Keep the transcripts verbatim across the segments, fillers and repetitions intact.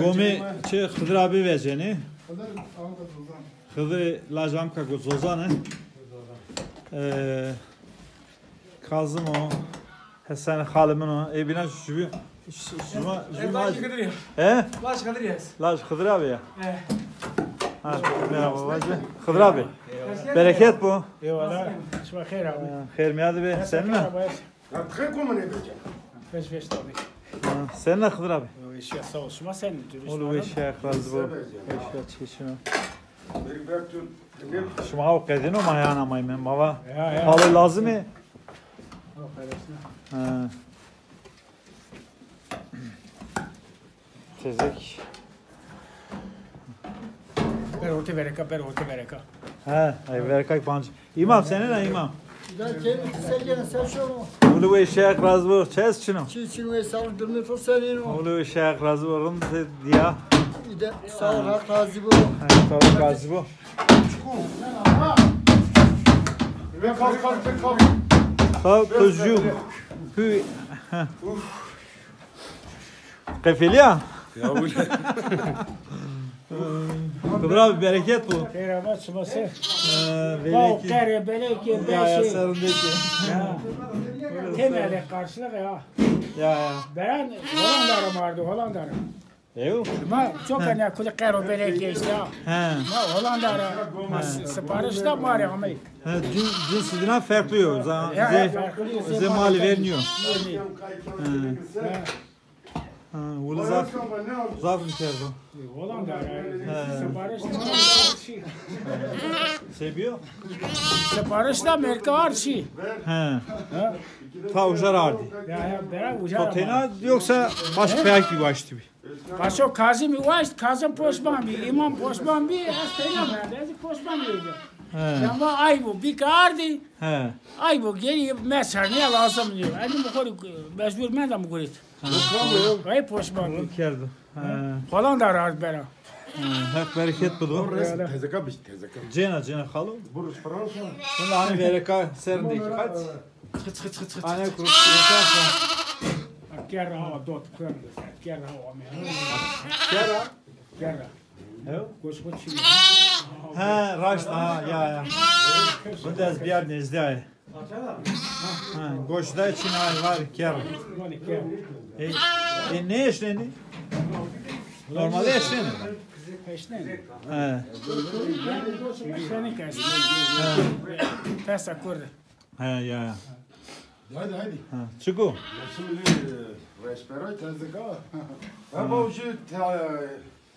Gomê çi Xidir abi vecenê. Xidir laj amka go Zozan e. E, Kazım o. Hesen xalê min o. E, bîna jübî, şima, jübî laj. Laj Xidir ya. He? Laj Xidir ya. Laj Xidir abi ya. He. Ha, merhaba bacı. Xidir abi. Bereket bu. Eyvallah. Şima xeyr abi. Ha, xeyr miyadi be. Sen mi? Ya, tixê ku min ê bêje. Beş beş tabii. Ha, sen ne Xidir abi? Eşya sağ ol. Şima sen dürüst. Oğlu eşya razı bu. Eşya çeşme. Şima haw qedino ma yana may men baba. Ya, ya. Halı lazım e. Ha. Tezek. Ber ortê vereka, ber ortê vereka. Ha, ay vereka panc. İmam, senin ha İmam? Da kemi kısa gene sen şunu. Ulu ve Şeyh razı bu. Çez çino. Çi çino ve sağlık durmuyor to senin o. Ulu ve Şeyh razı bu. Rım diya. İde sağ ol, Hak razı bu. Ha, sağ ol, razı bu. Ve kalk, kalk, kalk. Kalk, özcü. Hü. Ha. Qefeliya? Ya bu ne? Xidir abi bereket bu. Xeyr ama çıması. Ee, Bau beleki. Kere beleki. Ya ya beşi. Serindeki. Ya. Temelde karşılık ya. Ya ya. Beren Hollanda'da vardı, Hollanda'da. Ew? Ma çok hani kulü kero beleki işte ya. He. Ma Hollanda'da. Ma s- sipariş de var ya ama. He, cin, cin sidina farklı yok. Za- Ya, ze- ya, farklı yok. Ze mali vermiyor. Vermiyor. He. Ha, wili zaf, zaf mi kerdo? Hollanda'da. He. Sipariş de var. Sebiyo? Sipariş de Amerika var şey. He. Ha? Ta ucar ardi. Ya, ya, bera ucar. To tena yoksa başka pek bir baştı bir. Paşo Kazimî waşt, Kazim poşman bî, îmam poşman bî, ez teyna merde, ez poşman bî. He. Ama ay bu, bî kardî. He. Ay bu, geri meserniye lazım diyor. Edim bu kadar mecbur mendem gurit. He. Ay poşman bî. Kerdi. He. Falan da rahat bera. He. Hak bereket bu. Tezeka bir tezeka. Cena, cena xalo. Burası Fransa. Bunda hani vereka serindeki kaç? Çıkı, çıkı, çıkı, çıkı. Ane kuru. Kerra ha, dot, kerra. Kerra ha, ame. Kerra? Kerra. Ew? Koş, koş, şimdi. Ha, raşt, ha, ya, ya. Bu da ez biyar nezde ay. Ha, goşda için ay var, kerra. Vale, kerra. E, e, ne eşleni? Normalde eşleni. Eşleni. Ha. Eşleni kes. Ha. Pesa kurdu. He, ya, ya. Haydi, haydi. Ha, çiko? Şimdi, e, reşberay tezeka. Ha, bu şu te-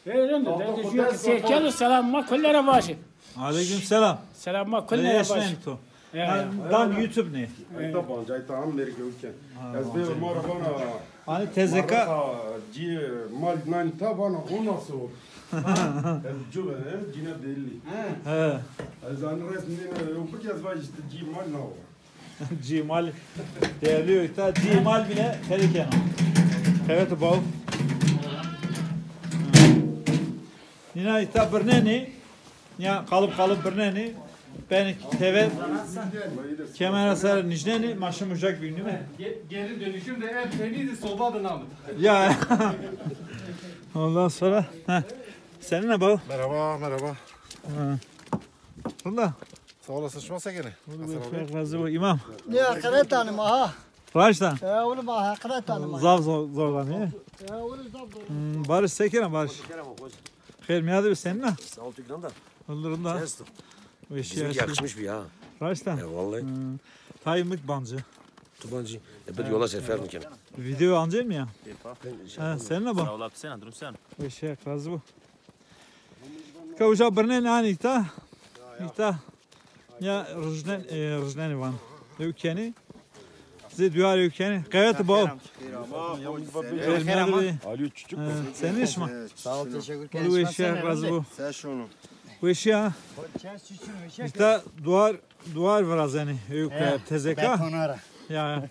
Ey, rende, Doktor de, de, Doktor Serkan, selam ma kullere başı. Aleyküm selam. Selam ma kullere başı. Yaşayın to. Ya, ya. Dan YouTube ne? Ay, tabanca, ay, tamam, Amerika ülke. Ha, ez bir mara bana. Hani tezeka? Ci mal nani ta bana, o nasıl o? Ez cüve, he? Cine belli. He. Ez hani resmini yok, bu kez var işte, ci mal ne o? Cîmal. Değerli yok, ta cîmal bile terikena. Evet, bav. Nina ita birneni. Ya kalıp kalıp birneni. Ben teve kemera ser nijneni, maşım ucak bilmiyorum. Ge- Geri dönüşüm de ev temizdi, soba da namı. Ya. Ondan sonra, ha. Senin ne bal? Merhaba, merhaba. Ha. Bunda. Sağ olasın, şima se gene? Razı bu imam. Ne hakaret tanım ha? Raşta. Ya oğlum ha, hakaret tanım. Zaf zor, zor lan ya. Ya oğlum zaf zor. Hmm, Barış sekene Barış. Xeyr miyade bir senin ha? Sağ ol Tükran da. Öldürün da. Testo. Bizim yakışmış bir ha. Raşta. E vallahi. Hmm. Tay mık bancı. Tubancı. E bir yola sefer mi kene? Video ancak mı ya? Ha, seninle bak. Sağ ol abi, sen durum sen. Ve şey razı bu. Ka uca birnen ani ita. Ita. Ya rujnen, e, rujneni van. Ew keni. Zê duyar ew keni. Qewet baw. Alo, küçük. Sen ne işma? Sağ ol, teşekkür ederim. Ulu eşya razı bu. Sen şunu. Bu eşya. Ita duvar, duvar virazeni. Ew tezeka. Betonara. Ya, ya.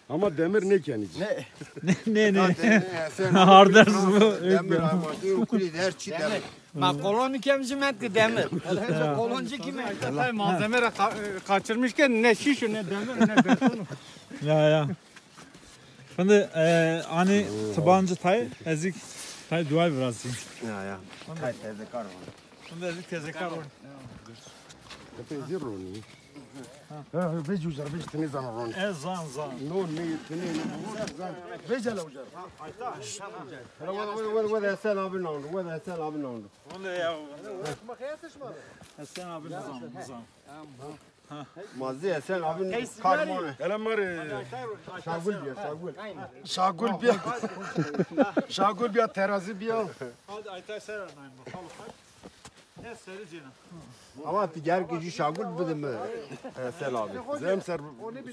Ama demir ne kenî? Ne? Ne, ne, ne? Harders bu. Demir ama diyor, kulî der çi demir. Ma kolonî kemcî met ki demir. Kolonî kime? Malzeme ra ka- kaçırmışken ne şişo, ne demir, ne beton. Ya, ya. Şimdi e, hani tabanca tay, ezik tay duay biraz. Ya, ya. Tay tezekar var. Şimdi ezik tezekar var. Epey zî ronî. Ha, vec ucar, vec tinê zana ronî. E, zan, zan. No, ne, tinê, ne, zan. Vec hele ucar. Hele wede, wede, wede, wede Hesen abi nando, wede Hesen abi nando. Wede ya. Hesen abi nizam, nizam. Ma zî Hesen abi karmane. Hele ma rê. Şagul bîya, şagul. Şagul bîya. Şagul bîya, terazî bîya. Hadi aytay ser anayım bakalım. Ama ti ger ki jü şagul bidi mi? Hesen abi. Zem ser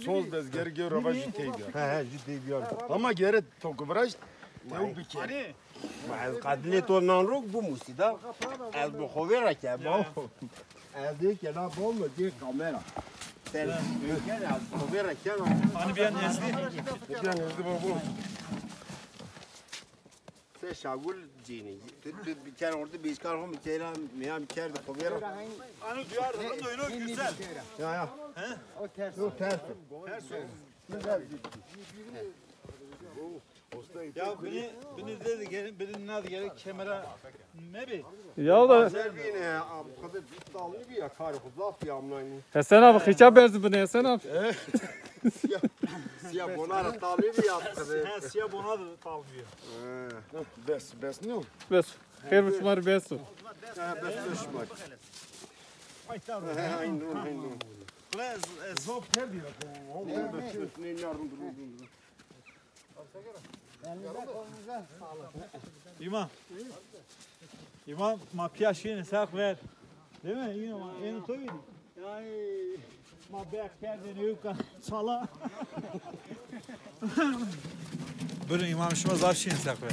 soz bez ger gör ava jü tey bîya. He, he, jü tey bîya. Ama gere to ku viraşt, tew bike. Ma ez qedinê to nan ro bimusî da. Ez bi xo vê ra ke, babo. Ez dê ke na bom dê kamera. Sen gel, ez xo vê ra ke. Hani bir an nezdi? Bir an nezdi, babo. Se şagul cênî. Tu, tu bir kere orada bir işgal olmuyor. Keyra meyam kerdi xo vê ra. Hani duyar, hani oyunu güzel. Ya, ya. He? O ters. Yok, ters. Ters oldu. Güzel. Ya bini, bini dedi gelin, bini ne gelin kemera ne bi? Ya da Serbine abi, kadar bir tallı bir ya, karı zaf bir amnayni. Hesen abi, xiça benzi bine Hesen abi. Siyah, siyah bonara tallı bir ya, kadar. Ha, siyah bonar da tallı bir ya. Bes, bes ne o? Bes. Xeyr şima rê bes o. Ha, bes, bes şima. Aynen, aynen. Zop terbiye. Ne, ne, ne, ne, ne, ne, ne, ne, İmam. İmam, ma pîya şîyêne seq ver. Değil mi? Yine ma, êno to vînî. Yani, ma berk kerdêne ewka sala. Buyurun, İmam, şima zaf şîyêne seq ver.